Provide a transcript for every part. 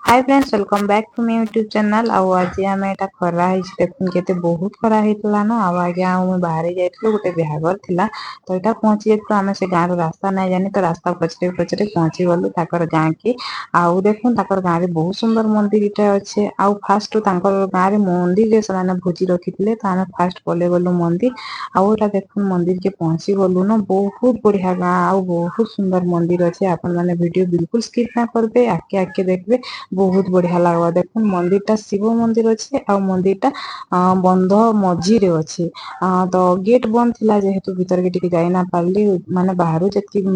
Hi friends, welcome back to my YouTube channel। ଆଉ ଆଜି ଆମେ ଏଇଟା ଖରା ହେଇଛି, ଦେଖୁନ୍ କେତେ ବହୁତ ଖରା ହେଇଥିଲା ନା। ଆଉ ଆଜ୍ଞା, ଆଉ ମୁଁ ବାହାରି ଯାଇଥିଲୁ, ଗୋଟେ ବାହାଘର ଥିଲା। ତ ଏଇଟା ପହଞ୍ଚି ଯାଇଥିଲୁ। ଆମେ ସେ ଗାଁର ରାସ୍ତା ନାଇଁ ଜାନି, ତ ରାସ୍ତା ପଚରେ ପଚରେ ପହଞ୍ଚି ଗଲୁ ତାଙ୍କର ଗାଁ କି। ଆଉ ଦେଖୁନ୍, ତାଙ୍କର ଗାଁରେ ବହୁତ ସୁନ୍ଦର ମନ୍ଦିରଟା ଅଛି। ଆଉ ଫାଷ୍ଟ ତାଙ୍କର ଗାଁରେ ମନ୍ଦିରରେ ସେମାନେ ଭୋଜି ରଖିଥିଲେ, ତ ଆମେ ଫାଷ୍ଟ ପଲେଇ ଗଲୁ ମନ୍ଦିର। ଆଉ ଏଇଟା ଦେଖୁନ୍, ମନ୍ଦିର କେ ପହଞ୍ଚି ଗଲୁ ନା। ବହୁତ ବଢିଆ ଗାଁ ଆଉ ବହୁତ ସୁନ୍ଦର ମନ୍ଦିର ଅଛି। ଆପଣ ମାନେ ଭିଡିଓ ବିଲକୁଲ ସ୍କିପ୍ ନା କରବେ, ଆଗକେ ଆଗକେ ଦେଖବେ, ବହୁତ ବଢିଆ ଲାଗବା। ଦେଖୁନ୍, ମନ୍ଦିରଟା ଶିବ ମନ୍ଦିର ଅଛି ଆଉ ମନ୍ଦିରଟା ବନ୍ଧ ମଝିରେ ଅଛି। ତ ଗେଟ୍ ବନ୍ଦ ଥିଲା ଯେହେତୁ ଭିତରକେ ଟିକେ ଯାଇ ନା ପାରିଲି। ମାନେ ବାହାରୁ ଯେତିକି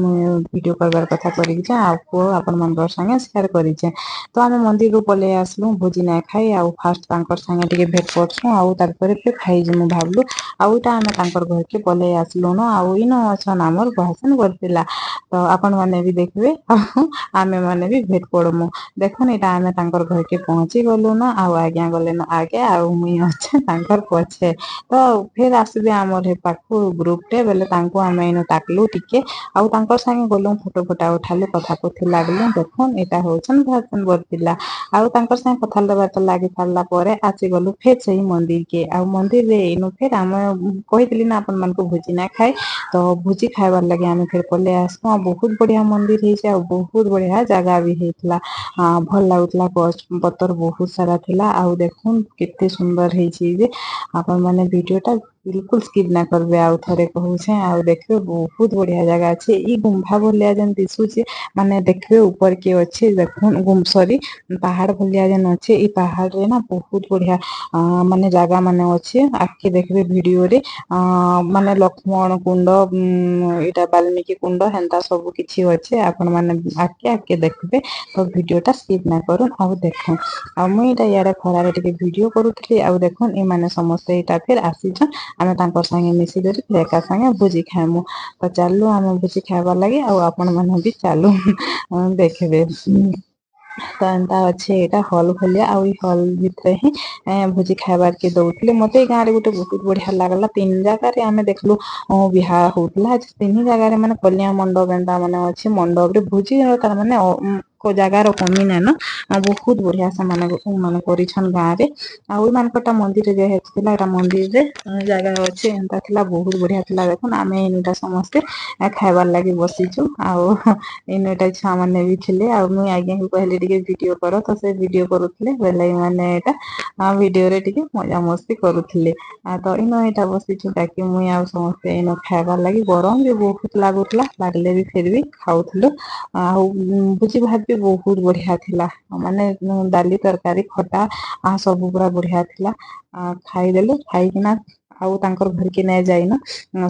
ଭିଡିଓ କରିବାର କଥା କରିଛେ ଆଉ ପୁଅ ଆପଣ ମାନଙ୍କର ସାଙ୍ଗେ ସେୟାର କରିଛେ। ତ ଆମେ ମନ୍ଦିରରୁ ପଳେଇ ଆସିଲୁ ଭୋଜି ନାଇଁ ଖାଇ। ଆଉ ଫାଷ୍ଟ ତାଙ୍କର ସାଙ୍ଗେ ଟିକେ ଭେଟ କରସୁଁ ଆଉ ତାରପରେ ଫିର ଖାଇଯିମୁ ଭାବଲୁ। ଆଉ ଏଇଟା ଆମେ ତାଙ୍କର ଘରକେ ପଳେଇ ଆସିଲୁନ। ଆଉ ଇନ ଅଛନ୍ ଆମର ଭୁଆସନ କରିଥିଲା, ତ ଆପଣ ମାନେ ବି ଦେଖିବେ ଆଉ ଆମେ ମାନେ ବି ଭେଟ ପଡମୁ। ଦେଖୁନ୍, ଏଇଟା ଆମେ ତାଙ୍କର ଘରକେ ପହଞ୍ଚି ଗଲୁନ। ଆଉ ଆଜ୍ଞା ଗଲେନ ଆଗେ ଆଉ ମୁଇଁ ଅଛେ ତାଙ୍କର ପଛେ। ତ ଫେର ଆସିବେ ଆମର ହେ ପାଖକୁ ଗ୍ରୁପଟେ ବେଲେ ତାଙ୍କୁ ଆମେ ଇନୁ ତାକଲୁ ଟିକେ ଆଉ ତାଙ୍କର ସାଙ୍ଗେ ଗଲୁ, ଫଟୋ ଫଟା ଉଠାଲୁ, କଥା କୁଥି ଲାଗଲୁ। ଦେଖୁନ୍, ଏଇଟା ହଉଛନ୍ ଭୁଆସନ ବରପିଲା। ଆଉ ତାଙ୍କର ସାଙ୍ଗେ କଥା ବାର୍ତ୍ତା ଲାଗି ସାରିଲା ପରେ ଆସିଗଲୁ ଫେର ସେଇ ମନ୍ଦିର କେ। ଆଉ ମନ୍ଦିରରେ ଏଇନୁ ଫେର ଆମେ କହିଥିଲି ନା ଆପଣ ମାନଙ୍କୁ, ଭୋଜି ନା ଖାଏ, ତ ଭୋଜି ଖାଇବାର ଲାଗି ଆମେ ଫେର ପଳେଇ ଆସିଲୁ। ଆଉ ବହୁତ ବଢିଆ ମନ୍ଦିର ହେଇଛି ଆଉ ବହୁତ ବଢିଆ ଜାଗା ବି ହେଇଥିଲା। ଭଲ ଲାଗୁଥିଲା, ଗଛ ପତର ବହୁତ ସାରା ଥିଲା। ଆଉ ଦେଖୁନ୍ କେତେ ସୁନ୍ଦର ହେଇଛି ଯେ ଆପଣ ମାନେ ଭିଡିଓଟା ବିଲକୁଲ ସ୍କିପ୍ ନା କରବେ, ଆଉ ଥରେ କହୁଛେ। ଆଉ ଦେଖିବେ, ବହୁତ ବଢିଆ ଜାଗା ଅଛି। ଇ ଗୁମ୍ଫା ଭଳିଆ ଯେନ୍ ଦିଶୁଛି, ମାନେ ଦେଖିବେ ଉପର କିଏ ଅଛି। ଦେଖୁନ୍, ସରି, ପାହାଡ ଭଳିଆ ଯେନ୍ ଅଛି, ଏଇ ପାହାଡରେ ନା ବହୁତ ବଢିଆ ମାନେ ଜାଗା ମାନେ ଅଛି। ଆଗକେ ଦେଖିବେ ଭିଡିଓରେ, ମାନେ ଲକ୍ଷ୍ମଣ କୁଣ୍ଡ, ଏଇଟା ବାଲ୍ମୀକି କୁଣ୍ଡ, ହେନ୍ତା ସବୁ କିଛି ଅଛି। ଆପଣ ମାନେ ଆଗକେ ଆଗକେ ଦେଖିବେ, ତ ଭିଡିଓଟା ସ୍କିପ୍ ନା କରୁନ୍ ଆଉ ଦେଖୁନ୍। ଆଉ ମୁଇଁ ଏଇଟା ଇଆଡେ ଖରାରେ ଟିକେ ଭିଡିଓ କରୁଥିଲି। ଆଉ ଦେଖୁନ୍, ଏମାନେ ସମସ୍ତେ ଏଇଟା ଫେର ଆସିଛନ୍। ଆମେ ତାଙ୍କର ସାଙ୍ଗେ ମିଶିକରି ଫେର ଏକା ସାଙ୍ଗେ ଭୋଜି ଖାଇମୁ। ତ ଚାଲୁ ଆମେ ଭୋଜି ଖାଇବାର ଲାଗି ଆଉ ଆପଣ ମାନେ ବି ଚାଲୁ ଦେଖିବେ। ତ ଏନ୍ତା ଅଛି ଏଇଟା ହଲ୍ ଭଳିଆ ଆଉ ଏଇ ହଲ୍ ଭିତରେ ହିଁ ଭୋଜି ଖାଇବାର କେ ଦଉଥିଲେ। ମତେ ଏଇ ଗାଁରେ ଗୋଟେ ବହୁତ ବଢିଆ ଲାଗଲା, ତିନି ଜାଗାରେ ଆମେ ଦେଖିଲୁ ବିହା ହଉଥିଲା। ତିନି ଜାଗାରେ ମାନେ କଲ୍ୟା ମଣ୍ଡପ ଏନ୍ତା ମାନେ ଅଛି, ମଣ୍ଡପରେ ଭୋଜି ତାର ମାନେ ଜାଗାର କମି ନାଇଁନ। ବହୁତ ବଢିଆ ସେମାନେ ମାନେ କରିଛନ୍ ଗାଁରେ। ଆଉ ଏମାନଙ୍କରଟା ମନ୍ଦିରରେ ଯେହେତୁ ଥିଲା, ଏଟା ମନ୍ଦିରରେ ଜାଗା ଅଛି, ଏନ୍ତା ଥିଲା, ବହୁତ ବଢିଆ ଥିଲା। ଦେଖୁନ୍, ଆମେ ଏଇଟା ସମସ୍ତେ ଖାଇବାର ଲାଗି ବସିଛୁ। ଆଉ ଏଇନୁ ଏଇଟା ଛୁଆ ମାନେ ବି ଥିଲେ। ଆଉ ମୁଇଁ ଆଜ୍ଞାକୁ କହିଲି ଟିକେ ଭିଡିଓ କର, ତ ସେ ଭିଡିଓ କରୁଥିଲେ ବେଲେ ଏମାନେ ଏଇଟା ଭିଡିଓରେ ଟିକେ ମଜା ମସ୍ତି କରୁଥିଲେ। ତ ଇନୁ ଏଇଟା ବସିଛୁ କାକି, ମୁଇଁ ଆଉ ସମସ୍ତେ ଏଇନୁ ଖାଇବାର ଲାଗି। ଗରମ ବି ବହୁତ ଲାଗୁଥିଲା, ଲାଗିଲେ ବି ଫିର ବି ଖାଉଥିଲୁ। ଆଉ ଭୋଜି ଭାତ ବି ବହୁତ ବଢିଆ ଥିଲା, ମାନେ ଡାଲି, ତରକାରୀ, ଖଟା ସବୁ ପୁରା ବଢିଆ ଥିଲା। ଖାଇଦେଲୁ, ଖାଇକିନା ଆଉ ତାଙ୍କର ଘରକେ ନାଇଁ ଯାଇନ।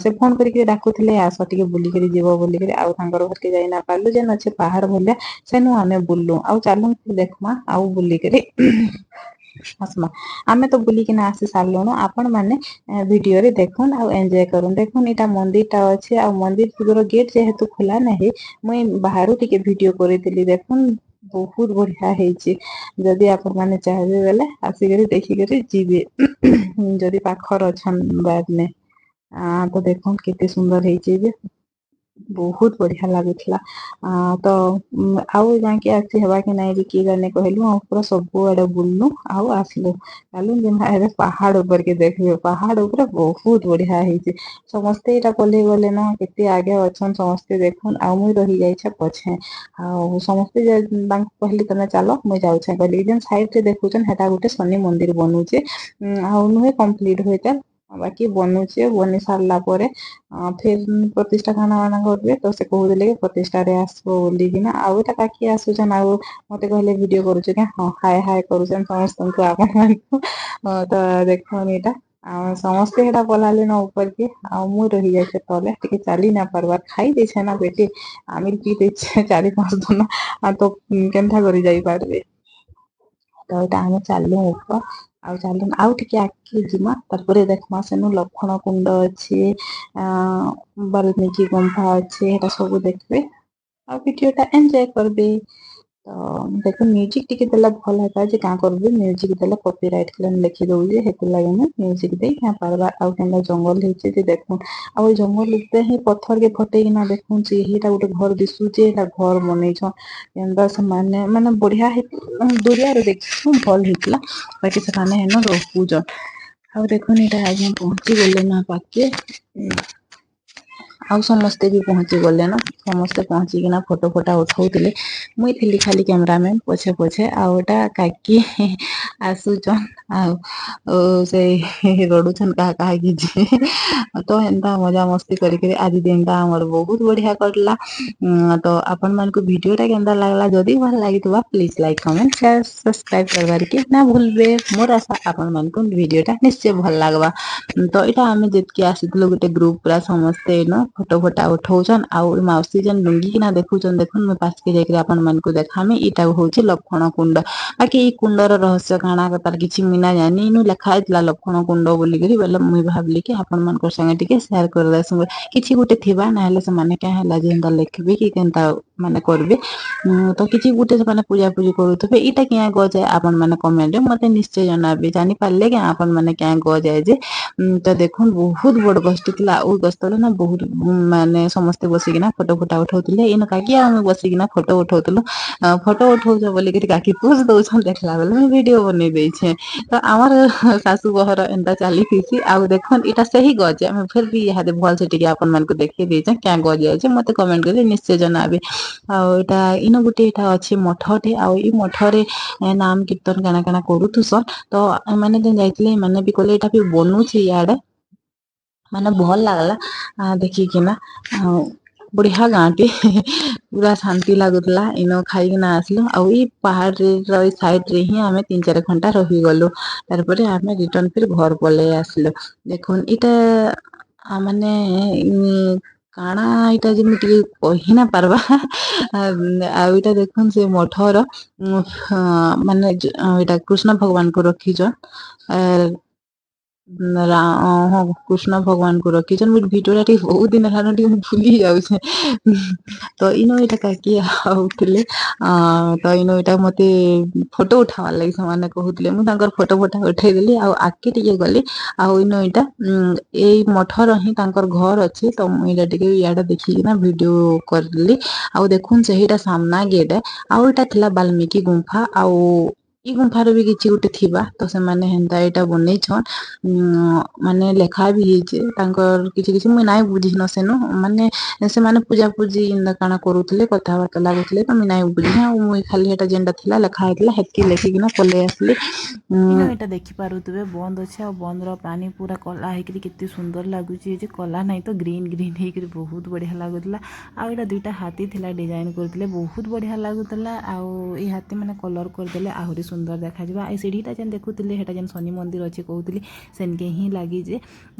ସେ ଫୋନ କରିକି ଡାକୁଥିଲେ, ଆସ ଟିକେ ବୁଲିକରି ଯିବ ବୋଲିକରି। ଆଉ ତାଙ୍କର ଘରକେ ଯାଇ ନା ପାରିଲୁ। ଯେନ୍ ଅଛି ପାହାଡ ଭଳିଆ, ସେନୁ ଆମେ ବୁଲଲୁ। ଆଉ ଚାଲୁ ଦେଖମା ଆଉ ବୁଲିକରି ଆସମା। ଆମେ ତ ବୁଲିକିନା ଆସି ସାରିଲୁଣୁ, ଆପଣ ମାନେ ଭିଡିଓରେ ଦେଖୁନ୍ ଆଉ ଏନ୍ଜୟ କରୁନ୍। ଦେଖୁନ୍, ଏଇଟା ମନ୍ଦିରଟା ଅଛି। ଆଉ ମନ୍ଦିର ଗେଟ୍ ଯେହେତୁ ଖୋଲା ନାହିଁ, ମୁଇଁ ବାହାରୁ ଟିକେ ଭିଡିଓ କରିଥିଲି। ଦେଖୁନ୍, ବହୁତ ବଢିଆ ହେଇଛି। ଯଦି ଆପଣ ମାନେ ଚାହିଁବେ ବେଲେ ଆସିକରି ଦେଖିକରି ଯିବେ, ଯଦି ପାଖର ଅଛନ୍ ବାଦନେ। ତ ଦେଖୁନ୍ କେତେ ସୁନ୍ଦର ହେଇଛି ଯେ ବହୁତ ବଢିଆ ଲାଗୁଥିଲା। ତ ଆଉ ଯାଇକି ଆସି ହେବା କି ନାଇଁ କିଏ ଜାନେ କହିଲୁ। ଆଉ ପୁରା ସବୁଆଡେ ବୁଲଲୁ ଆଉ ଆସିଲୁ। ଚାଲୁ ଯିମା ଏବେ ପାହାଡ ଉପରକେ। ଦେଖିବେ, ପାହାଡ ଉପରେ ବହୁତ ବଢିଆ ହେଇଛି। ସମସ୍ତେ ଏଇଟା ପଲେଇ ଗଲେ ନ, କେତେ ଆଗେ ଅଛନ୍ ସମସ୍ତେ ଦେଖୁନ୍। ଆଉ ମୁଇଁ ରହିଯାଇଛେ ପଛେ। ଆଉ ସମସ୍ତେ ତାଙ୍କୁ କହିଲି, ତମେ ଚାଲ, ମୁଇଁ ଯାଉଛେ କହିଲି। ଯେନ୍ ସାଇଡରେ ଦେଖୁଛନ୍, ହେଟା ଗୋଟେ ଶନି ମନ୍ଦିର ବନୁଛେ। ଆଉ ନୁହେଁ କମ୍ପ୍ଲିଟ ହୋଇତା, ବାକି ବନୁଛେ। ବନି ସାରିଲା ପରେ ଫେର ପ୍ରତିଷ୍ଠା ଖାନା ବାନା କରିବେ। ତ ସେ କହୁଥିଲେ କି ପ୍ରତିଷ୍ଠାରେ ଆସିବ ବୋଲିକିନା। ଆଉ ଏଇଟା କାକି ଆସୁଛନ୍ ଆଉ ମତେ କହିଲେ, ଭିଡିଓ କରୁଛୁ କି? ହଁ, ହାଏ ହାଏ କରୁଛନ୍ ସମସ୍ତଙ୍କୁ, ଆପଣ ମାନଙ୍କୁ। ତ ଦେଖୁନ୍, ଏଇଟା ଆଉ ସମସ୍ତେ ହେଟା ପଲାଲେନ ଉପରକେ ଆଉ ମୁଁ ରହିଯାଇଛେ ତଲେ। ଟିକେ ଚାଲି ନା ପାରବାର, ଖାଇ ଦେଇଛେ ନା ପେଟେ, ଆମିଲ ପିଇ ଦେଇଛେ ଚାରି ପାଞ୍ଚ ଦିନ, ଆଉ ତ କେନ୍ତା କରି ଯାଇପାରିବେ? ତ ଏଇଟା ଆମେ ଚାଲୁ ଉପର ଆଉ ଚାଲୁନ, ଆଉ ଟିକେ ଆଗକେ ଯିମା। ତାପରେ ଦେଖମା, ସେନୁ ଲକ୍ଷ୍ମଣ କୁଣ୍ଡ ଅଛି, ବାଲ୍ମୀକି ଗୁମ୍ଫା ଅଛି, ଏଟା ସବୁ ଦେଖିବେ ଆଉ ଭିଡିଓଟା ଏନ୍ଜୟ କରିବେ। ତ ତ ଦେଖୁନ୍, ମ୍ୟୁଜିକ୍ ଟିକେ ଦେଲେ ଭଲ ହେତା ଯେ, କାଁ କରବି, ମ୍ୟୁଜିକ୍ ଦେଲେ କପିରାଇଟ୍ କ୍ଲେମ୍ ଲେଖି ଦଉଛେ। ହେଥିର୍ଲାଗି ମୁଇଁ ମ୍ୟୁଜିକ୍ ଦେଇ ନାଇଁ ପାରବାର୍। ଆଉ କେନ୍ତା ଜଙ୍ଗଲ ହେଇଛେ ଯେ ଦେଖୁନ୍। ଆଉ ଏଇ ଜଙ୍ଗଲ ଉପରେ ହିଁ ପଥରକେ ଫଟେଇକିନା ଦେଖୁନ୍, ସେଇଟା ଗୋଟେ ଘର ଦିଶୁଛେ। ଏଇଟା ଘର ବନେଇଛନ୍ କେନ୍ତା ସେମାନେ, ମାନେ ବଢିଆ ହେଇ ଦୁରିଆରୁ ଦେଖିଛୁ, ଭଲ ହେଇଥିଲା। ବାକି ସେମାନେ ହେନ ରହୁଛନ୍। ଆଉ ଦେଖୁନ୍, ଏଇଟା ଆଜ୍ଞା ପହଞ୍ଚି ଗଲେ ନା ପାଖକେ। ଆଉ ସମସ୍ତେ ବି ପହଞ୍ଚି ଗଲେନ। ସମସ୍ତେ ପହଞ୍ଚିକିନା ଫଟୋ ଫଟା ଉଠଉଥିଲେ। ମୁଇଁ ଥିଲି ଖାଲି କ୍ୟାମେରାମ୍ୟାନ୍ ପଛେ ପଛେ। ଆଉ ଏଟା କାକି ଆସୁଛନ୍ ଆଉ ସେ ରଡୁଛନ୍ କାହା କାହାକି ଯେ। ତ ହେନ୍ତା ମଜା ମସ୍ତି କରିକିରି ଆଜି ଦିନଟା ଆମର ବହୁତ ବଢିଆ କଟଲା। ତ ଆପଣମାନଙ୍କୁ ଭିଡିଓଟା କେନ୍ତା ଲାଗଲା? ଯଦି ଭଲ ଲାଗିଥିବା, please like, comment, share, subscribe କରବାରକେ ନା ଭୁଲବେ। ମୋର ଆଶା, ଆପଣମାନଙ୍କୁ ଭିଡିଓଟା ନିଶ୍ଚୟ ଭଲ ଲାଗବା। ତ ଏଇଟା ଆମେ ଯେତିକି ଆସିଥିଲୁ ଗୋଟେ ଗ୍ରୁପ, ପୁରା ସମସ୍ତେ ଏନ ଫଟୋ ଫଟା ଉଠଉଛନ୍। ଆଉ ମାଉସୀ ଯେନ୍ ଲୁଙ୍ଗିକିନା ଦେଖୁଛନ୍, ଦେଖୁନ୍, ମୁଇଁ ପାଶକେ ଯାଇକିରି ଆପଣମାନଙ୍କୁ ଦେଖାମି। ଏଇଟା ହଉଛି ଲକ୍ଷ୍ମଣ କୁଣ୍ଡ। ବାକି ଏଇ କୁଣ୍ଡର ରହସ୍ୟ କାଣା, ତାର କିଛି ମୁଇଁ ନା ଜାନି। ଇନୁ ଲେଖା ହେଇଥିଲା ଲକ୍ଷ୍ମଣ କୁଣ୍ଡ ବୋଲିକିରି ବେଲେ ମୁଇଁ ଭାବିଲି କି ଆପଣମାନଙ୍କର ସାଙ୍ଗେ ଟିକେ ସେୟାର କରିଦେସୁଁ। କିଛି ଗୋଟେ ଥିବା, ନାହେଲେ ସେମାନେ କାଁ ହେଲା ଯେ ଏନ୍ତା ଲେଖିବେ କି କେନ୍ତା ମାନେ କରିବେ? ତ କିଛି ଗୋଟେ ସେମାନେ ପୂଜା ପୂଜି କରୁଥିବେ। ଏଇଟା କିଆଁ ଗଛ, ଆପଣ ମାନେ କମେଣ୍ଟରେ ମତେ ନିଶ୍ଚୟ ଜଣାବେ, ଜାଣିପାରିଲେ କି ଆପଣ ମାନେ କିଆଁ ଗଛ ଯେ। ତ ଦେଖୁନ୍, ବହୁତ ବଡ ଗଛଟେ ଥିଲା। ଆଉ ଗଛ ତଳେ ନା ବହୁତ ମାନେ ସମସ୍ତେ ବସିକିନା ଫଟୋ ଫଟା ଉଠଉଥିଲେ। ଇନ କାକି ଆଉ ଆମେ ବସିକିନା ଫଟୋ ଉଠଉଥିଲୁ। ଫଟୋ ଉଠଉଛ ବୋଲିକିରି କାକି ପୋଜ ଦଉଛନ୍, ଦେଖିଲା ବେଲେ ମୁଇଁ ଭିଡିଓ ବନେଇ ଦେଇଛେ। ତ ଆମର ଶାଶୁ ବହର ଏନ୍ତା ଚାଲିଥିସି। ଆଉ ଦେଖୁନ୍, ଏଇଟା ସେହି ଗଛ। ଆମେ ଫିର ବି ଇହାଦେ ଭଲସେ ଟିକେ ଆପଣ ମାନଙ୍କୁ ଦେଖେଇ ଦେଇଛେ। କ୍ୟାଁ ଗଛ ଯାଇଛି, ମତେ କମେଣ୍ଟ କରି ନିଶ୍ଚୟ ଜଣାବେ। ଆଉ ଏଇଟା ଇନ ଗୋଟେ ଏଇଟା ଅଛି ମଠଟେ। ଆଉ ଏଇ ମଠରେ ନାମ କୀର୍ତ୍ତନ କାଣା କାଣା କରୁଥିସନ୍। ତ ଏମାନେ ଯେନ୍ ଯାଇଥିଲେ, ଏମାନେ ବି କହିଲେ ଏଇଟା ବି ବନୁଛି ଇଆଡେ। ମାନେ ଭଲ ଲାଗଲା ଦେଖିକିନା। ଆଉ ବଢିଆ ଗାଁଟେ, ପୁରା ଶାନ୍ତି ଲାଗୁଥିଲା। ଇନ ଖାଇକିନା ଆସିଲୁ। ଆଉ ଏଇ ପାହାଡର ଏଇ ସାଇଡରେ ହିଁ ଆମେ 3-4 ଘଣ୍ଟା ରହିଗଲୁ। ତାରପରେ ଆମେ ରିଟର୍ନ ଫିର ଘର ପଳେଇ ଆସିଲୁ। ଦେଖୁନ୍, ଏଇଟା ମାନେ କାଣା ଏଇଟା ଯେ ମୁଇଁ ଟିକେ କହି ନା ପାରବା। ଆଉ ଏଇଟା ଦେଖୁନ୍, ସେ ମଠର ମାନେ ଏଇଟା କୃଷ୍ଣ ଭଗବାନଙ୍କୁ ରଖିଛନ୍। ହଁ, କୃଷ୍ଣ ଭଗବାନଙ୍କୁ ରଖିଛନ୍। ମୁଇଁ ଭିଡିଓଟା ଟିକେ ବହୁତ ଦିନ ହେଲାନ, ଟିକେ ମୁଁ ଭୁଲି ଯାଉଛେ। ତ ଇନୁ ଏଇଟା କାକି ଆଉଥିଲେ। ତ ଇନୁ ଏଇଟା ମତେ ଫଟୋ ଉଠାବାର ଲାଗି ସେମାନେ କହୁଥିଲେ। ମୁଁ ତାଙ୍କର ଫଟୋ ଫଟା ଉଠେଇଦେଲି ଆଉ ଆଗକେ ଟିକେ ଗଲି। ଆଉ ଇନୁ ଏଇଟା ଏଇ ମଠର ହିଁ ତାଙ୍କର ଘର ଅଛି। ତ ମୁଁ ଏଇଟା ଟିକେ ଇଆଡେ ଦେଖିକିନା ଭିଡିଓ କରିଲି। ଆଉ ଦେଖୁନ୍, ସେଇଟା ସାମ୍ନା ଗେଟ୍। ଆଉ ଏଇଟା ଥିଲା ବାଲ୍ମିକି ଗୁମ୍ଫା। ଆଉ ଇ ଗୁମ୍ଫାରେ ବି କିଛି ଗୋଟେ ଥିବା, ତ ସେମାନେ ହେନ୍ତା ଏଇଟା ବନେଇଛନ୍। ମାନେ ଲେଖା ବି ହେଇଛେ ତାଙ୍କର କିଛି କିଛି, ମୁଇଁ ନାଇଁ ବୁଝିନ ସେନୁ। ମାନେ ସେମାନେ ପୂଜା ପୂଜି ଏନ୍ତା କାଣା କରୁଥିଲେ, କଥାବାର୍ତ୍ତା ଲାଗୁଥିଲେ, ତ ମୁଇଁ ନାଇଁ ବୁଝି। ଆଉ ମୁଇଁ ଖାଲି ହେଟା ଯେନ୍ଟା ଥିଲା, ଲେଖା ହେଇଥିଲା, ହେତ୍କି ଲେଖିକିନା ପଲେଇ ଆସିଲି। ଇନ ଏଇଟା ଦେଖିପାରୁଥିବେ, ବନ୍ଦ ଅଛି। ଆଉ ବନ୍ଦର ପାଣି ପୁରା କଲା ହେଇକିରି କେତେ ସୁନ୍ଦର ଲାଗୁଛି ଯେ, କଲା ନାହିଁ ତ ଗ୍ରୀନ୍ ଗ୍ରୀନ୍ ହେଇକିରି ବହୁତ ବଢ଼ିଆ ଲାଗୁଥିଲା। ଆଉ ଏଇଟା ଦୁଇଟା ହାତୀ ଥିଲା, ଡିଜାଇନ କରୁଥିଲେ, ବହୁତ ବଢ଼ିଆ ଲାଗୁଥିଲା। ଆଉ ଏଇ ହାତୀ ମାନେ କଲର୍ କରିଦେଲେ ଆହୁରି ସୁନ୍ଦର ଦେଖାଯିବ। ଆଉ ସିଢ଼ିଟା ଯେନ୍ ଦେଖୁଥିଲେ, ସେଟା ଯେନ୍ ଶନି ମନ୍ଦିର ଅଛି କହୁଥିଲି, ସେନ୍କେ ହିଁ ଲାଗିଛେ।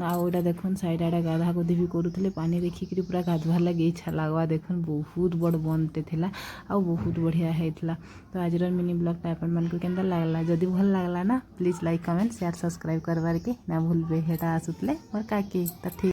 ଆଉ ଏଇଟା ଦେଖୁନ୍, ସାଇଡ୍ ଆଡ଼େ ଗାଧା ଗୁଧି ବି କରୁଥିଲେ। ପାଣି ଦେଖିକିରି ପୁରା ଗାଧୁଆ ଲାଗି ଇଚ୍ଛା ଲାଗ୍ବା। ଦେଖୁନ୍, ବହୁତ ବଡ଼ ବନ୍ଦଟେ ଥିଲା ଆଉ ବହୁତ ବଢ଼ିଆ ହେଇଥିଲା। ତ ଆଜିର ମିନି ବ୍ଲଗ୍ଟା ଆପଣମାନଙ୍କୁ କେନ୍ତା ଲାଗଲା? ଯଦି ଭଲ ଲାଗଲା ନା, please like, comment, share, subscribe କରବାରକେ ନା ଭୁଲବେ। ହେଟା ଆସୁଥିଲେ ମୋର୍ କାକି। ତ ଠିକ୍।